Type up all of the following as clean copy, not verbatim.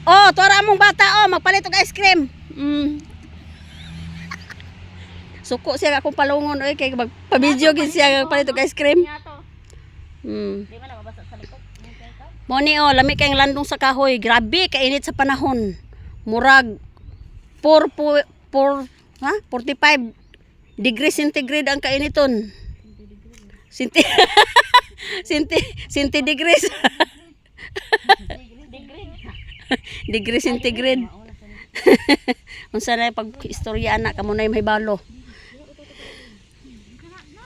Oh, tuara among bata oh, magpalit og ice cream. Suko siya akong palungon oy kay magpa-video gid siya magpalit og ice cream. Di man na mabasa sa likod. Mo ni oh, lami kayong landong sa kahoy. Grabe kainit sa panahon. Murag 4 po 4 ha? 45 degrees centigrade ang kainiton. Sinti Sinti Sinti degrees. Degree centigrade. Unsa na pag istorya ana kamo na may balo.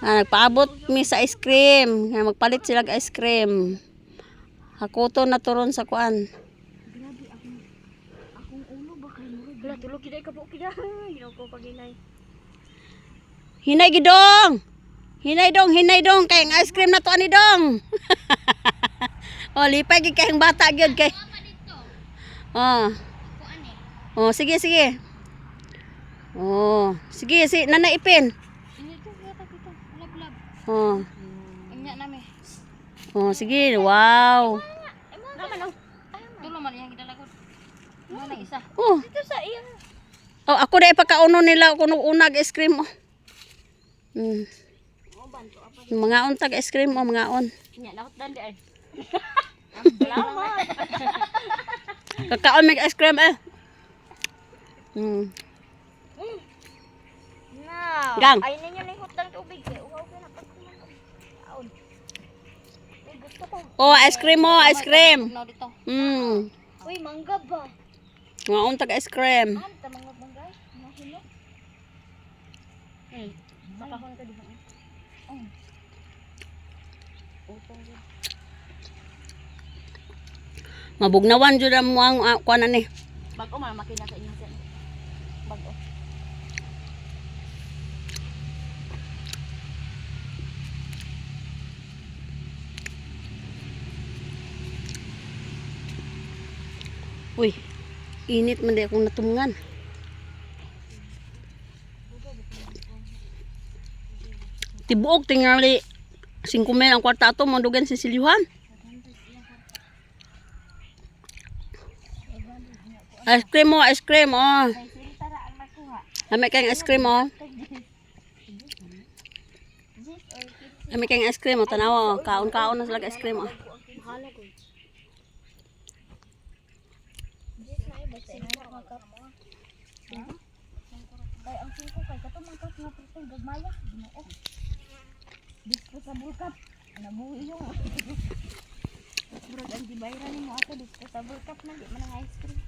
Ah, nagpaabot mi sa ice cream. Nga magpalit sila og ice cream. Hakuto na turon sa kuan. Akong ulo ba kay murag. Wala tulog gid ay kabuok gid. Ginaw ko paginay. Hinay gidong. Hinay dong, hinay dong kay ang ice cream na to ani dong. Oh, lipay gid kay ang bata gyud kay. Oh. Oh, sige sige. Oh, sige si Nana Ipin. Inyo to yata kita. Lab lab. Oh. Inya nami. Oh, sige. Wow. Naman oh. Tulo man iyang gidalagod. Mo na isa. Oh. Dito sa iya. Oh, ako na ipakauno nila kuno unag ice cream oh. Mga untag ice cream oh, mga on. Inya nakot dandi ay. Kakaon may ice cream eh. Na. Gang. Ay ninyo ni hutang tubig kay uhaw ka na pag kuman. Uy, gusto ko. Oh, ice cream oh, ice cream. No dito. Uy, mangga ba? Mga untag ice cream. Anta mga mangga. Mahilo. Makahon ka diha. Oh. Utong gyud. Mabugnawan jud ang muang kuan ani. Bag-o man makina sa inyo sir. Bag-o. Uy, init man di akong natungan. Tibuok tingali 5 mil ang kwarta ato mo dugan sa silyuhan. Ice cream oh, ice cream oh. Kay silita ra ang nakuha. Lami kayong ice cream oh. Lami kayong ice cream oh, tanawa oh. Kaon-kaon na sila ice cream oh. Mahala ko. Jis na iba sa inyo mga kap. Kay ang singko kay kato man kap nga pritong gagmaya. Ginoo. Disposable cup. Nabuhi yung. Murag ang gibayran nimo ato disposable cup na di man ang ice cream.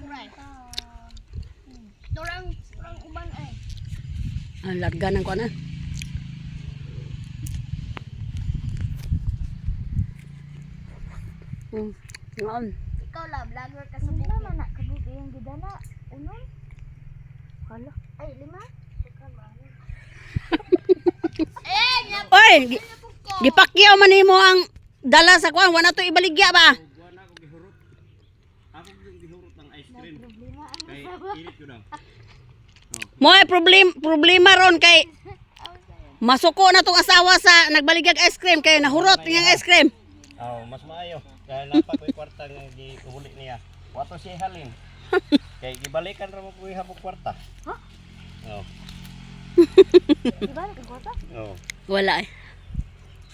Right. Turang turang uban ay. Ang larga ng kuan ah. Ngaon. Ikaw la vlogger ka sa bukid. Wala man na kabuk iyang gidala. Unom. Hala. Ay lima. Oy, gipakyaw man nimo ang dala sa kuan, wala to ibaligya ba? Wala ako gihurot. Ako yung gihurot ng ice cream. Kay init ko daw. Mo ay problema ron kay masuko na tong asawa sa nagbaligyag ice cream kay nahurot niyang ice cream. Oh, mas maayo. Kaya napa ko'y kwarta nga giuli niya. Wato siya halin. Kay gibalikan ra mo ko'y habog kwarta. Ha? Oh. Ibalik ang kwarta? Oh. Wala eh.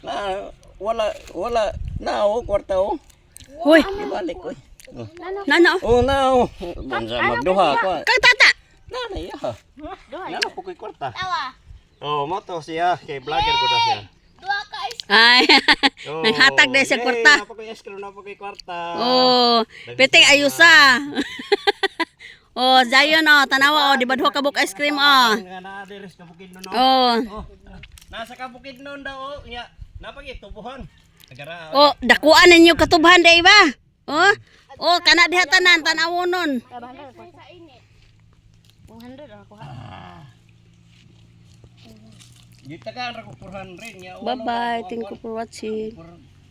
Na wala wala na oh kwarta oh. Hoy, Gibalik oy. Oh. nana oh. Oh na oh. Bansa magduha ko. Kay tata. Na na iya. Duha. Na na po ko'y kwarta. Tawa. Oh, mo to siya kay vlogger ko daw siya. Duha ka ice. Ay, Oh, nanghatag dahil siya yay, kwarta. Napa ko'y ice cream, napa ko'y kwarta. Oh, piting ayusa. Oh, Zion oh, tanawa oh, di ba duha ka buok ice cream oh. Nga naa diri sa Bukidnon no. Oh. Oh, nasa ka Bukidnon daw oh. Nya, napagitubuhan. Agara. Oh, dakuan ninyo katubhan day ba? Oh. Oh, kana diha tanan tanawon nun. Sa init. 100 ang kuha. Gita ka ra ko 400 nya. Bye-bye. Thank you for watching. 4